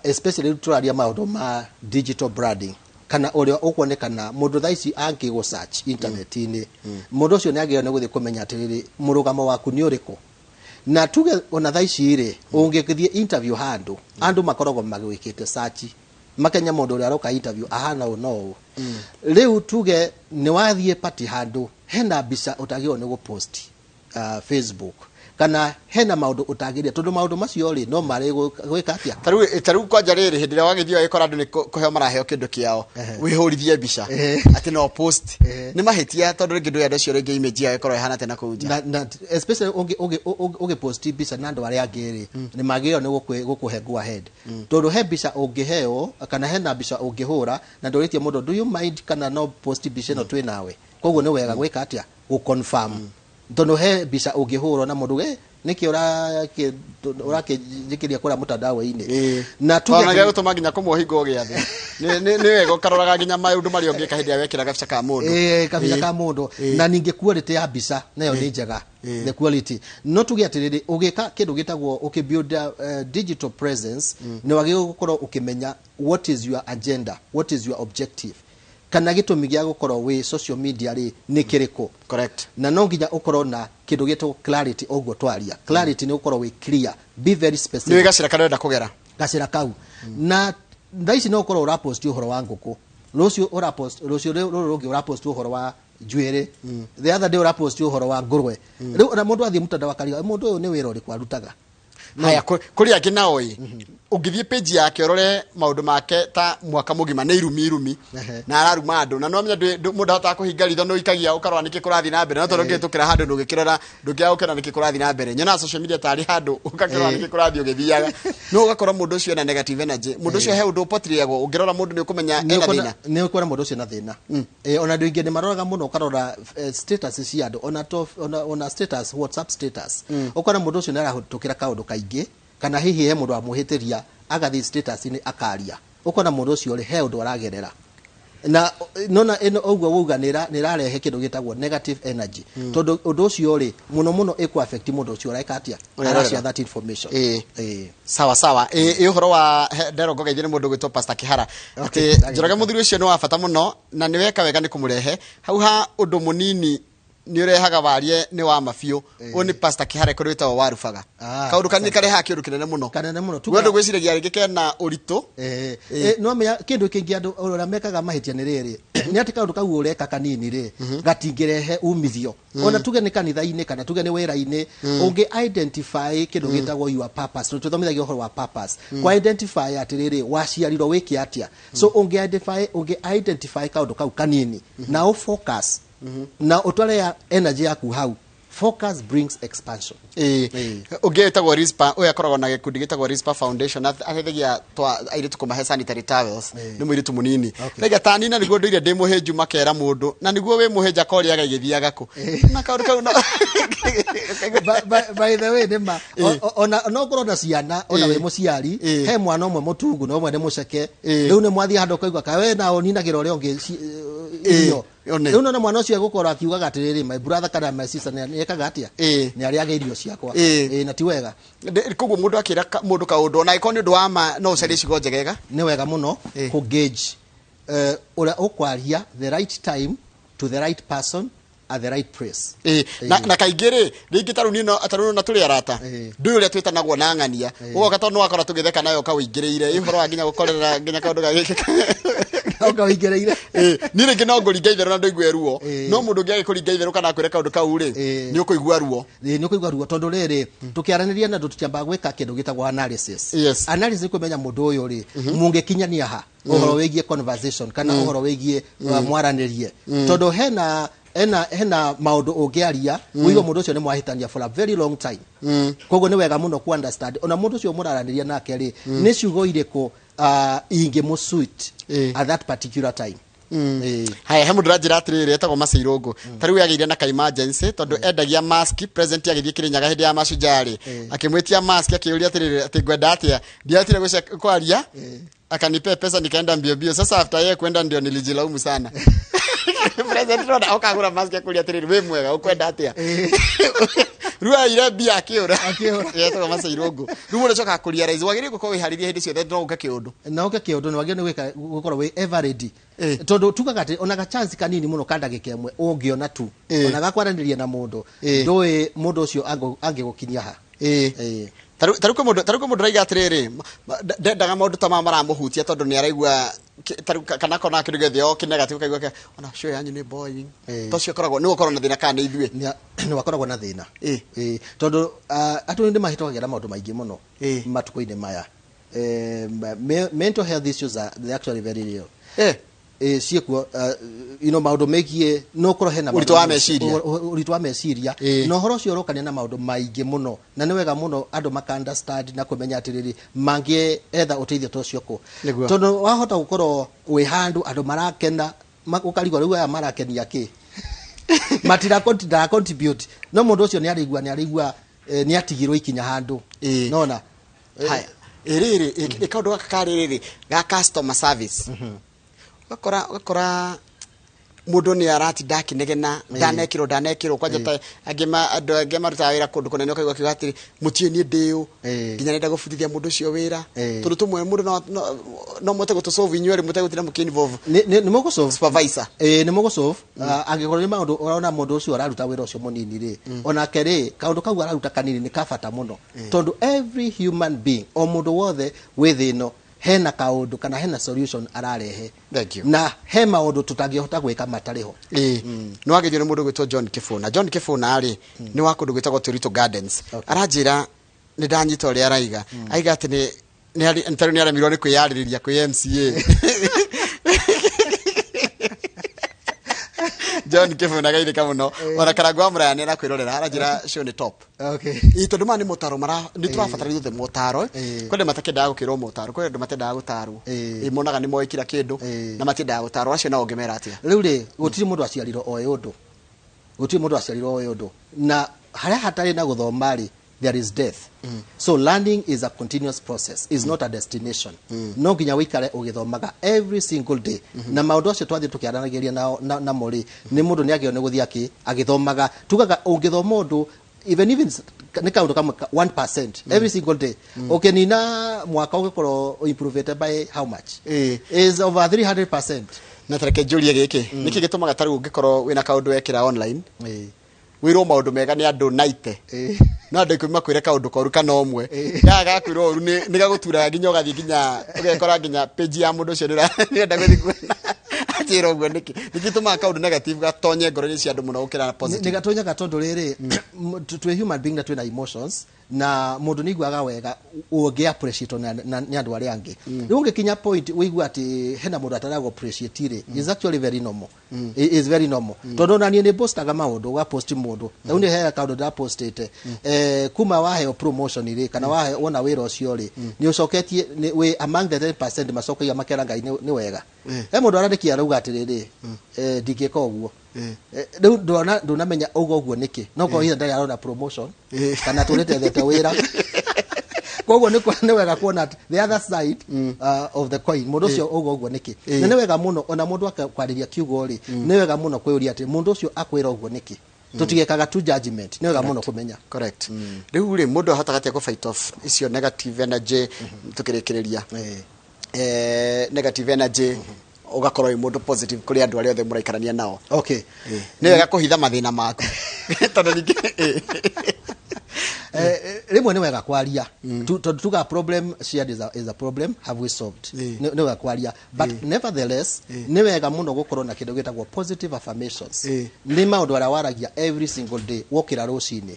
especially rĩu tũraria maũndũ ma digital branding kana ũrĩa ũkuonekana mũndũ thaa ici angĩgũ search internet-inĩ, mũndũ ũcio nĩ agĩrĩirwo nĩ gũthiĩ kũmenya atĩrĩrĩ, mũrũgamo waku nĩ ũrĩkũ. Na tuge ona thaa ici rĩ, ũngĩthiĩ interview handũ, andũ makoragwo magwĩkĩte search, makenya mũndũ ũrĩa aroka interview ahana ũũ no ũũ. Rĩu tuge nĩ wathiĩ party handũ, hena mbica ũtagĩrĩirwo nĩ gũpost Facebook Kana hena maũndũ ũtagĩrĩire, tondũ maũndũ macio rĩ, no marĩ gwĩka atĩa? Tarĩu kwanja rĩrĩ, hĩndĩ ĩrĩa wagĩthiĩ ũgagĩkora andũ nĩ kũheo maraheo kĩndũ kĩao, wĩhũrithie mbica atĩ no post, nĩ mahĩtia, tondũ rĩngĩ ndũĩ andũ acio rĩngĩ image yao ĩkorwo ĩhana atĩa na kũu nja. Na especially ũngĩ post mbica na andũ arĩa angĩ rĩ, nĩ magĩrĩirwo nĩ gũkũhe go ahead, tondũ he mbica ũngĩheo kana hena mbica ũngĩhũra na ndũrĩtie mũndũ, "Do you mind kana no post mbica ĩno twĩ nawe?" Koguo nĩ wega gwĩka atĩa? Gũconfirm, tondũ he mbica ũngĩhũrwo na mũndũ, "Nĩkĩ ũrakĩnjĩkĩria kũrĩa mũtandao-inĩ?" Na tuge Ona gĩa gũtũma nginya kũmwe hingo gĩathĩ, nĩ wega ũkaroraga nginya maũndũ marĩa ũngĩka hĩndĩ ĩrĩa wekĩra gabica ka mũndũ. Kabica ka mũndũ. Na ningĩ quality ya mbica nayo nĩ njega, the quality. No tuge atĩrĩrĩ, ũgĩka kĩndũ gĩtagwo ũkĩbuild digital presence, nĩ wagĩrĩirwo gũkorwo ũkĩmenya what is your agenda, what is your objective, kana gĩtũmi gĩa gũkorwo wĩ social media rĩ, nĩ kĩrĩkũ. Na no nginya ũkorwo na kĩndũ gĩtagwo clarity. Ũguo twaria clarity, nĩ ũkorwo wĩ clear, be very nĩ specific. Wĩ gacĩra karĩa ũrenda kũgera. Gacĩra kau. Na thaa ici no ũkorwo ũrapost ũhoro wa ngũkũ, rũciũ ũrapost, rũciũ rũrũ rũngĩ ũrapost ũhoro wa njuĩrĩ, the other day ũrapost ũhoro wa ngũrwe. Rĩu ona mũndũ athiĩ mũtandao akariga, "Mũndũ ũyũ nĩ wĩra ũrĩkũ arutaga?" Haya, kũrĩ angĩ nao ĩ, ũngĩthiĩ page yake ũrore maũndũ make ta mwaka mũgima nĩ irumi irumi, na araruma andũ, na no menya mũndũ ahotaga kũhinga ritho, nĩ ũikagia ũkarora nĩkĩ kũrathiĩ na mbere, no tondũ ũngĩhĩtũkĩra handũ ndũgĩkĩrora, ndũngĩaga gũkĩona nĩkĩ kũrathiĩ na mbere. Nyonaga social media tarĩ handũ ũgakĩrora nĩkĩ kũrathiĩ ũgĩthiaga, no ũgakora mũndũ ũcio ena negative energy. Mũndũ ũcio he ũndũ ũpotriagwo, ũngĩrora mũndũ nĩ ũkũmenya Nĩ ena thĩna. Nĩ ũkuona mũndũ ũcio na thĩna. Ona andũ aingĩ nĩ maroraga mũno, ũkarora status cia andũ, ona, ona status, WhatsApp status, ũkona mũndũ ũcio nĩ arahĩtũkĩra kaũndũ kaingĩ, kana hihi he mũndũ wamũhĩtĩria, agathiĩ status-inĩ akaria, ũkona mũndũ ũcio rĩ, he ũndũ aragerera. Na nona ĩno ũguo wauga nĩ ĩrarehe kĩndũ gĩtagwo negative energy, tondũ ũndũ ũcio rĩ, mũno mũno ĩkũ affect mũndũ ũcio ũreka atĩa? Ũrerorera. Arashare that information. Sawa sawa. Ĩ ũhoro wa nderwo ngogeithie nĩ mũndũ gwĩtwo Pastor Kihara atĩ Njoroge, mũthuri ũcio nĩ wa bata mũno na nĩ weka wega nĩ kũmũrehe hau ha ũndũ mũnini nĩ ũrehaga warie nĩ wa mabiũ. Ũyũ nĩ Pastor Kihara kũrĩ wĩtagwo Warubaga. Kaũndũ kanini karehaga kĩũndũ kĩnene mũno. Kanene mũno. We ndũgwĩciragia rĩngĩ kena ũritũ. No menya kĩndũ kĩngĩ andũ ũrĩa mekaga mahĩtia nĩ rĩrĩ, nĩ atĩ kaũndũ kau ũreka kanini rĩ, gatingĩrehe umithio. Ona tuge nĩ kanitha-inĩ kana tuge nĩ wĩra-inĩ, ũngĩ identify kĩndũ gĩtagwo your purpose. Tũthomithagia ũhoro wa purpose, kwa identify atĩrĩrĩ, waciarirwo wĩke atĩa. So ũngĩ identify kaũndũ kau kanini na ũ focus na ũtware ya energy yaku hau, focus brings expansion. Ũngĩ wĩtagwo Rispa, ũyũ akoragwo na gĩkundi gĩtagwo Rispa Foundation, ateithagia twa airĩtu kũmahe sanitary towels. Nĩ mũirĩtu mũnini. Raiga tani na nĩguo ndũire ndĩ mũhĩnju, makera mũndũ na nĩguo wĩ mũhĩnja korĩaga igĩthiaga kũ na kaũndũ kau no By the way, nĩma ona no ũkorwo na ciana, ona wĩ mũciari, he mwana ũmwe mũtungu na ũmwe nĩ mũceke. Rĩu nĩ mwathiĩ handũ ũkaigua ka we na ũninagĩra ũrĩa ũngĩ irio. One. Rĩu nona mwana ũcio egũkorwo akiugaga atĩrĩrĩ, "My brother kana my sister nĩ ekaga atĩa? Nĩ arĩaga irio ciakwa." Na ti wega. Koguo mũndũ akĩra mũndũ kaũndũ, ona angĩkorwo nĩ ũndũ wa ma, no ũcarie ciugo njegega. Nĩ wega mũno kũ gauge ũrĩa ũkwaria, the right time to the right person at the right place. Na kaingĩ rĩ, rĩngĩ tarĩu niĩ tarĩu na tũrĩ arata, ndũĩ ũrĩa twĩtanagwo na ng'ania, ũgoka tondũ nĩwakora tũgĩtheka nawe ũkawĩingĩrĩire. Ĩ ũhoro wa nginya gũkorera nginya kaũndũ gagĩkĩka. Ũkawĩingĩrĩire. Niĩ rĩngĩ no ngũringa itherũ na ndũigue ruo, no mũndũ ũngĩ agĩkũringa itherũ kana akwĩre kaũndũ kau rĩ, nĩ ũkũigua ruo. Nĩ ũkũigua ruo, tondũ rĩrĩ, tũkĩaranĩria na andũ tũtiambaga gwĩka kĩndũ gĩtagwo analysis. Analysis nĩ kũmenya mũndũ ũyũ rĩ, mũngĩkinyania ha ũhoro wĩgiĩ conversation kana ũhoro wĩgiĩ mwaranĩrie, tondũ hena maũndũ ũngĩaria ũigue mũndũ ũcio nĩ mwahĩtania for a very long time. Koguo nĩ wega mũno ku understand ona mũndũ ũcio mũraranĩria nake rĩ, nĩ ciugo irĩkũ ingĩmũsuit at that particular time. Haya, he mũndũ ũranjĩra atĩrĩrĩ, etagwo Maceirũngũ, ta rĩu yagĩire na ka emergency tondũ endagia mask. President agĩthiĩ Kĩrĩnyaga hĩndĩ ya Mashujaa rĩ, akĩmwĩtia mask, akĩũria atĩrĩrĩ, atĩ ngwenda atĩa, ndiatire kwaria, akanipe pesa, nikaenda mbio mbio. Sasa after yeye kwenda ndio nilijilaumu sana. President rona okagũra mask, akũria atĩrĩrĩ, "Wĩ mwega, ũkwenda atĩa?" Rĩu aire mbia akĩũra. Akĩũra. Etagwo Maceirũngũ. Rĩu mũndũ acokaga kũrealize wagĩrĩire gũkorwo wĩharĩrie hĩndĩ ciothe no ũke kĩũndũ. Na ũke kĩũndũ, nĩ wagĩrĩirwo nĩ gwĩka gũkorwo wĩ ever ready, tondũ tugaga atĩ ona ga chance kanini mũno ka ndagĩka ĩmwe ũngĩona tu, ona gakwaranĩria na mũndũ, ndũĩ mũndũ ũcio angĩgũkinyia ha. Tarĩu kwĩ mũndũ, tarĩu kwĩ mũndũ ũraiga atĩrĩrĩ, ndendaga maũndũ ta maya maramũhutia tondũ nĩ araigua tarĩu kana akona kĩndũ gĩothe o kĩ negative, ũkaigua ona show yanyu nĩ boring. To ũcio akoragwo nĩwe ũkoragwo na thĩna kana nĩ ithuĩ? Nĩ wakoragwo na thĩna. Ĩĩ, tondũ andũ nĩ mahĩtũkagĩra maũndũ maingĩ mũno matukũ-inĩ maya. Mental health issues are, they're actually very real. Ĩĩ, ciĩkuo. Maũndũ megiĩ no ũkorwo hena Ũritũ wa meciria. Ũritũ wa meciria. Na ũhoro ũcio ũrokania na maũndũ maingĩ mũno, na nĩ wega mũno andũ maka understand na kũmenya atĩrĩrĩ, mangĩetha ũteithio ta ũcio kũ. Tondũ wahota gũkorwo wĩ handũ andũ marakena, ũkarigwo rĩu aya marakenia kĩ, matira ndara contribute, no mũndũ ũcio nĩ araigua nĩ atigirwo ikinya handũ. Nona. Haya, ĩrĩrĩ ĩ kaũndũ gaka karĩrĩrĩ ga customer service, ũgakora mũndũ nĩ aratinda akĩnegena, ndanekĩrwo, ndanekĩrwo, kwanja ta angĩ andũ angĩ marutaga wĩra kũndũ kũnene, ũkaigua akiuga atĩrĩ, mũtiũĩ niĩ ndĩũ, nginya nenda gũbundithia mũndũ ũcio wĩra. Tondũ tũmwe mũndũ no mũhote gũtũ-solve inyuerĩ mũtegũtinda mũkĩ-involve Nĩ mũgũ-solve. supervisor. Ĩĩ, nĩ mũgũ-solve. Angĩkorwo nĩ maũndũ ũrona mũndũ ũcio ũraruta wĩra ũcio mũnini rĩ, onake rĩ, kaũndũ kau araruta kanini nĩ ka bata mũno, tondũ every human being, o mũndũ wothe wĩ thĩ ĩno, hena kaũndũ kana hena solution ararehe. Thank you. Na he maũndũ tũtangĩhota gwĩka matarĩ ho. Ĩĩ, nĩ wageithio nĩ mũndũ gwĩtwo John Kĩbũna. John Kĩbũna rĩ, nĩ wa kũndũ gwĩtagwo Tũritũ Gardens. Aranjĩra nĩ ndanyita ũrĩa araiga, aiga atĩ nĩ tarĩu nĩ aremirwo nĩ kwĩyarĩrĩria kwĩ MCA. John Kĩbũna, geithĩka mũno. Ona Karangu wa Mũraya nĩ arakwĩrorera, aranjĩra show nĩ top. Ĩĩ, tondũ maya nĩ motaro mara nĩ tũrabatara ithuothe motaro. Kwĩ andũ matakĩendaga gũkĩrwo motaro, kwĩ andũ matendaga gũtarwo. Ĩĩ, monaga nĩ moĩ kila kĩndũ na matiendaga gũtarwo. Acio nao ũngĩmera atĩa? Rĩu rĩ, gũtirĩ mũndũ aciarirwo oĩ ũndũ, gũtirĩ mũndũ aciarirwo oĩ ũndũ, na harĩa hatarĩ na gũthoma rĩ, there is death. So learning is a continuous process, is not a destination. No nginya wĩikare ũgĩthomaga every single day, na maũndũ acio twathiĩ tũkĩaranagĩria namo rĩ, nĩ mũndũ nĩ agĩrĩirwo nĩ gũthiĩ agĩthomaga. Tugaga ũngĩthoma ũndũ even nĩ kaũndũ kamwe 1% every single day, ũkĩnina mwaka ũgĩkorwo improvete by how much? Is over 300%. Na tareke njũrie gĩkĩ, nĩkĩ gĩtũmaga tarĩu ũngĩkorwo wĩna kaũndũ wekĩra online, wĩrwo maũndũ mega nĩ andũ 90, no andũ 10 makwĩre kaũndũ koru kana ũmwe gaga gakwĩrwo ũru nĩ gagũturaga nginya ũgathiĩ nginya ũgekora nginya page ya mũndũ ũcio nĩũrenda gũthiĩ kuona anjĩra ũguo nĩkĩ? Nĩkĩ gĩtũmaga kaũndũ negative gatonye ngoro-inĩ cia andũ mũno gũkĩra positive? Nĩ gatonyaga tondũ rĩrĩ, twĩ human being na twĩna emotions, na mũndũ nĩ aiguaga wega ũngĩ appreciate nĩ andũ arĩa angĩ. Rĩu ũngĩkinya point ũigue atĩ hena mũndũ atarago appreciate rĩ, is actually very normal. Is very normal, tondũ ona niĩ nĩ postaga maũndũ, ũgapost mũndũ. Rĩu nĩ hena kaũndũ ndĩrapostĩte, kuma waheo promotion rĩ, kana waheo wona wĩra ũcio rĩ, nĩ ũcoketie wĩ among the 10% macokagia makera Ngai nĩ wega. He mũndũ arandĩkia arauga atĩrĩrĩ, ndingĩka ũguo. Rĩu ndona ndũnamenya ũguo ũguo nĩkĩ, no korwo hihi ndarĩ arona promotion kana tũrĩte ethete wĩra. Koguo nĩ wega kuona atĩ the other side of the coin, mũndũ ũcio ũguo ũguo nĩkĩ. Na nĩ wega mũno ona mũndũ akwarĩria kiugo rĩ, nĩ wega mũno kwĩyũria atĩ mũndũ ũcio akwĩra ũguo nĩkĩ. Tũtigekaga tu judgment, nĩ wega mũno kũmenya. Correct. Rĩu rĩ, mũndũ ahotaga atĩa kũ fight off icio negative energy tukĩrĩkĩrĩria? Negative energy, ũgakorwo wĩ mũndũ positive kũrĩ andũ arĩa othe mũraikarania nao. Nĩ wega kũhitha mathĩna maku tondũ ningĩ Rĩmwe nĩ wega kwaria. Tondũ tuga problem shared is a problem have we solved. Nĩ wega kwaria, but nevertheless nĩ wega mũno gũkorwo na kĩndũ gĩtagwo positive affirmations. Nĩ maũndũ arĩa waragia every single day. Wokĩra rũcinĩ,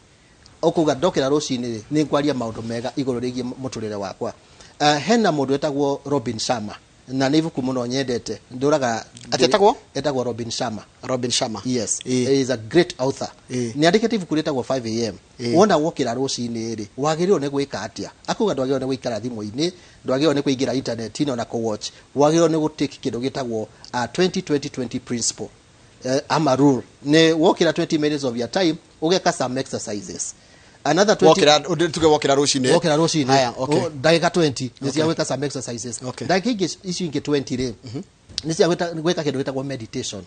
ũkuga ndokĩra rũcinĩ rĩ, nĩ ngwaria maũndũ mega igũrũ rĩgiĩ mũtũrĩre wakwa. Hena mũndũ wetagwo Robin Sharma, na nĩ ibuku mũno nyendete ndũraga. Atĩ etagwo? Etagwo Robin Sharma. Robin Sharma. Yes. He is a great author. Nĩ andĩkĩte ibuku rĩtagwo 5 a.m. Wona wokĩra rũcinĩ rĩ, wagĩrĩirwo nĩ gwĩka atĩa? Akuga ndwagĩrĩirwo nĩ gũikara thimũ-inĩ, ndwagĩrĩirwo nĩ kũingĩra internet-inĩ ona kũ-watch, wagĩrĩirwo nĩ gũtake kĩndũ gĩtagwo 20 20 20 principle, ama rule. Nĩ wokĩra, 20 minutes of your time ũgeka some exercises, another 20. Wokĩra, tuge wokĩra rũcinĩ. Wokĩra rũcinĩ. Haya, okay. Ndagĩka 20 nĩ cia gwĩka some exercises. Ndagĩka ingĩ icio ingĩ 20 rĩ, nĩ cia gwĩka kĩndũ gĩtagwo meditation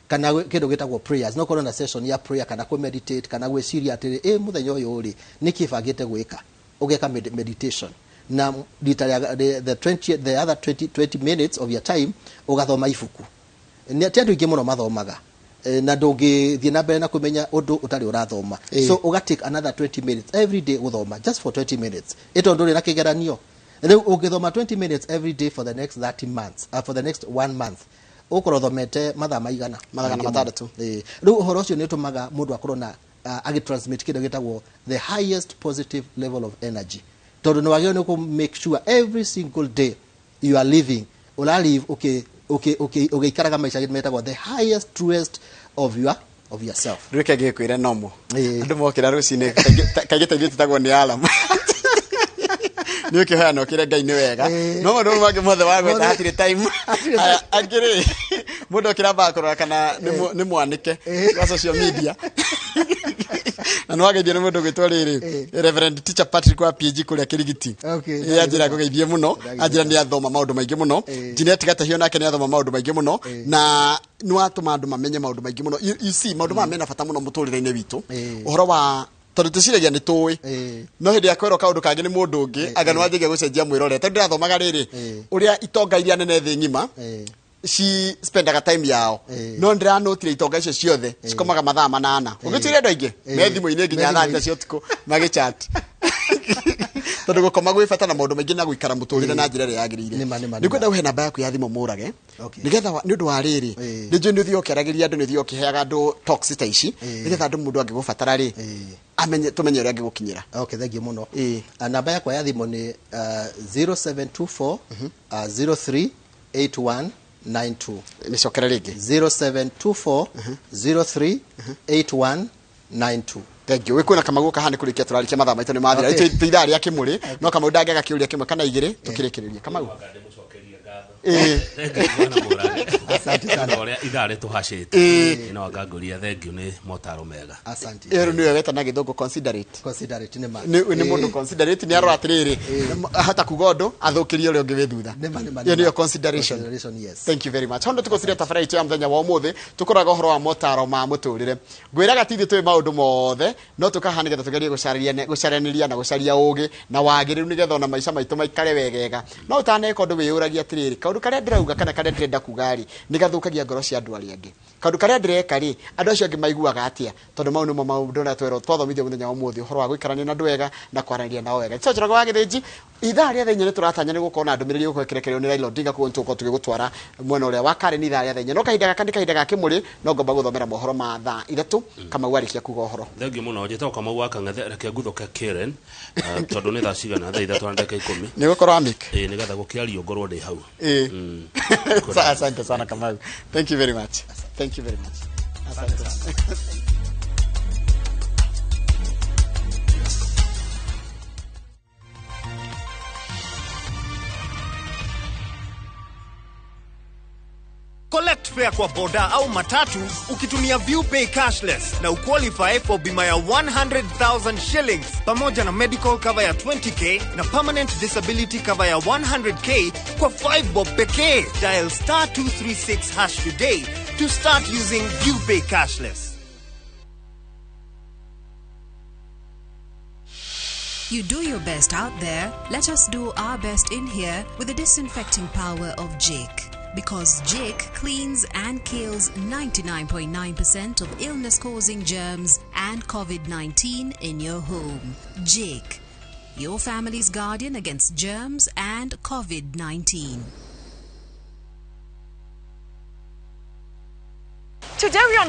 kana kĩndũ gĩtagwo prayers. No korwo na session ya prayer kana kũ meditate kana gwĩciria atĩrĩ, ĩ mũthenya ũyũ rĩ, nĩkĩ bangĩte gwĩka, ũgeka meditation. Na rita rĩa the 20, the other 20, 20 minutes of your time ũgathoma ibuku. Nĩ ti andũ aingĩ mũno mathomaga. Na ndũngĩthiĩ na mbere na kũmenya ũndũ ũtarĩ ũrathoma. So ũga take another 20 minutes every day gũthoma, just for 20 minutes, ĩ tondũ ndũrĩ na kĩgeranio. Rĩu ũngĩthoma 20 minutes every day for the next 30 months, for the next one month, ũkorwo ũthomete mathaa maigana? Magana Maingĩ mũno. 600. Ĩĩ. Rĩu ũhoro ũcio nĩ ũtũmaga mũndũ akorwo na agĩtransmit kĩndũ gĩtagwo the highest positive level of energy, tondũ nĩ wagĩrĩirwo nĩ kũ make sure every single day you are living, ũra live ũgĩikaraga maica metagwo the highest truest of yourself. Reke ngĩkwĩre nomo. Andũ mokĩra rũcinĩ kaingĩ ta ithuĩ tũtagwo nĩ alarm, nĩ ũkĩhoya na ũkĩre Ngai nĩ wega. No maũndũ mau mangĩ mothe wagweta Mothe. hatirĩ time. Hatirĩ. Aya, angĩ rĩ, mũndũ okĩra kũrora kana nĩ mwanĩke wa social media, na nĩ wageithio nĩ mũndũ gwĩtwo rĩrĩ Reverend Teacher Patrick wa PG kũrĩa Kĩrigiti. Ĩĩ, anjĩra ngũgeithie mũno. Anjĩra nĩ athoma maũndũ maingĩ mũno. Jeanette Gatahio nake nĩ athoma maũndũ maingĩ mũno, na nĩ watũma andũ mamenye maũndũ maingĩ mũno. You see, maũndũ maya mena bata mũno mũtũrĩre-inĩ witũ, ũhoro wa tondũ tũciragia nĩ tũĩ, no hĩndĩ ya kwĩrwo kaũndũ kangĩ nĩ mũndũ ũngĩ, anga nĩ wanjagia gũcenjia mwĩrore, tondũ ndĩrathomaga rĩrĩ ũrĩa itonga iria nene thĩ ng'ima ci spendaga time yao. No ndĩranotire itonga icio ciothe cikomaga mathaa 8, ũgĩtuire andũ aingĩ me thimũ-inĩ nginya Me thaa thimũ-inĩ. 9 cia ũtukũ magĩchat, tondũ gũkoma gwĩ bata na maũndũ maingĩ na gũikara mũtũrĩre na njĩra ĩrĩa yagĩrĩire. Nĩma, nĩma, Nĩ nĩma. kwenda ũhe namba yaku ya thimũ mũrage nĩgetha nĩ ũndũ wa rĩrĩ, nĩ njũĩ nĩ ũthiĩ ũkĩaragĩria andũ, nĩ ũthiĩ ũkĩheaga andũ talks ta ici, nĩgetha andũ mũndũ angĩgũbatara rĩ, amenye tũmenye ũrĩa angĩgũkinyĩra. Okay, thank you mũno. Ĩĩ. Namba yakwa ya thimũ nĩ 0724 03 8192. Nĩcokere rĩngĩ. 0724 03 8192. Thank you. Wĩkuona Kamau kaha nĩ kũrĩkia tũrarĩkia, mathaa maitũ nĩ mathira. Okay. Rĩu twĩ ithaa rĩa kĩmũrĩ, no Kamau ndangĩaga kĩũria kĩmwe kana igĩrĩ tũkĩrĩkĩrĩria. Kamau. Ndĩmũcokerie ngatho. Ĩĩ. Thank you, bwana Mũrage. Asante sana. Nĩ ũrĩa ithaa rĩtũhacĩte, no anga ngũria thank you nĩ motaro mega. Asante. Ĩyo nĩyo weta na gĩthũngũ considerate. Considerate, nĩma. Nĩ mũndũ considerate nĩ arora atĩrĩrĩ, ahota kuga ũndũ athũkĩrie ũrĩa ũngĩ wĩ thutha. Nĩma, Ĩyo nĩma. nĩyo consideration. Consideration, yes. Thank you very much. Hondo tukũciria tabara itũ ya mũthenya wa ũmũthĩ, tũkoraga ũhoro wa motaro ma mũtũrĩre. Ngwĩraga ti ithuĩ tũĩ maũndũ mothe, no tũkaha nĩgetha tũgerie gũcaranĩria na gũcaria ũgĩ na wagĩrĩru nĩgetha ona maica maitũ maikare wegega. No ũtaneka ũndũ wĩyũragia atĩrĩrĩ, kaũndũ karĩa ndĩrauga kana karĩa ndĩrenda kuga rĩ, nĩ gathũkagia ngoro cia andũ arĩa angĩ? Kaũndũ karĩa ndĩreka rĩ, andũ acio angĩ maiguaga atĩa? Tondũ mau nĩmo maũndũ marĩa twerwo twathomithio mũthenya wa ũmũthĩ, ũhoro wa gũikarania na andũ wega na kwaranĩria nao wega. Njoroge wa Gĩthĩnji, ithaa rĩa thaa 4 nĩ tũratanya nĩ gũkorwo na ndũmĩrĩri gũkorwo ĩkĩrekererio nĩ Raila Odinga, koguo nĩ tũgũkorwo tũgĩgũtwara mwena ũrĩa wa Karen ithaa rĩa thaa 4, no kahinda gaka nĩ kahinda ga kĩmũrĩ, no ngomba gũthomera mohoro ma thaa 3. Kamau arĩkia kuga ũhoro. Thengiũ mũno. Njĩtagwo Kamau wa Kang'ethe. Reke nguthũke Karen, tondũ nĩ thaa cigana? Thaa 3 na ndagĩka 10. Nĩ gũkorwo amik. Ĩĩ, nĩgetha gũkĩario ngorwo ndĩ hau. Ĩĩ. Asante sana Kamau, thank you very much, thank you very much, asante sana. Collect fare kwa boda au matatu ukitumia ViewPay cashless na uqualify for bima ya 100,000 shillings pamoja na medical cover ya 20K na permanent disability cover ya 100K kwa 5 bob pekee. Dial star 236 hash today to start using ViewPay cashless. You do your best out there, let us do our best in here with the disinfecting power of Jake. Because Jake cleans and kills 99.9% of illness causing germs and COVID 19 in your home. Jake, your family's guardian against germs and COVID 19. Today we're on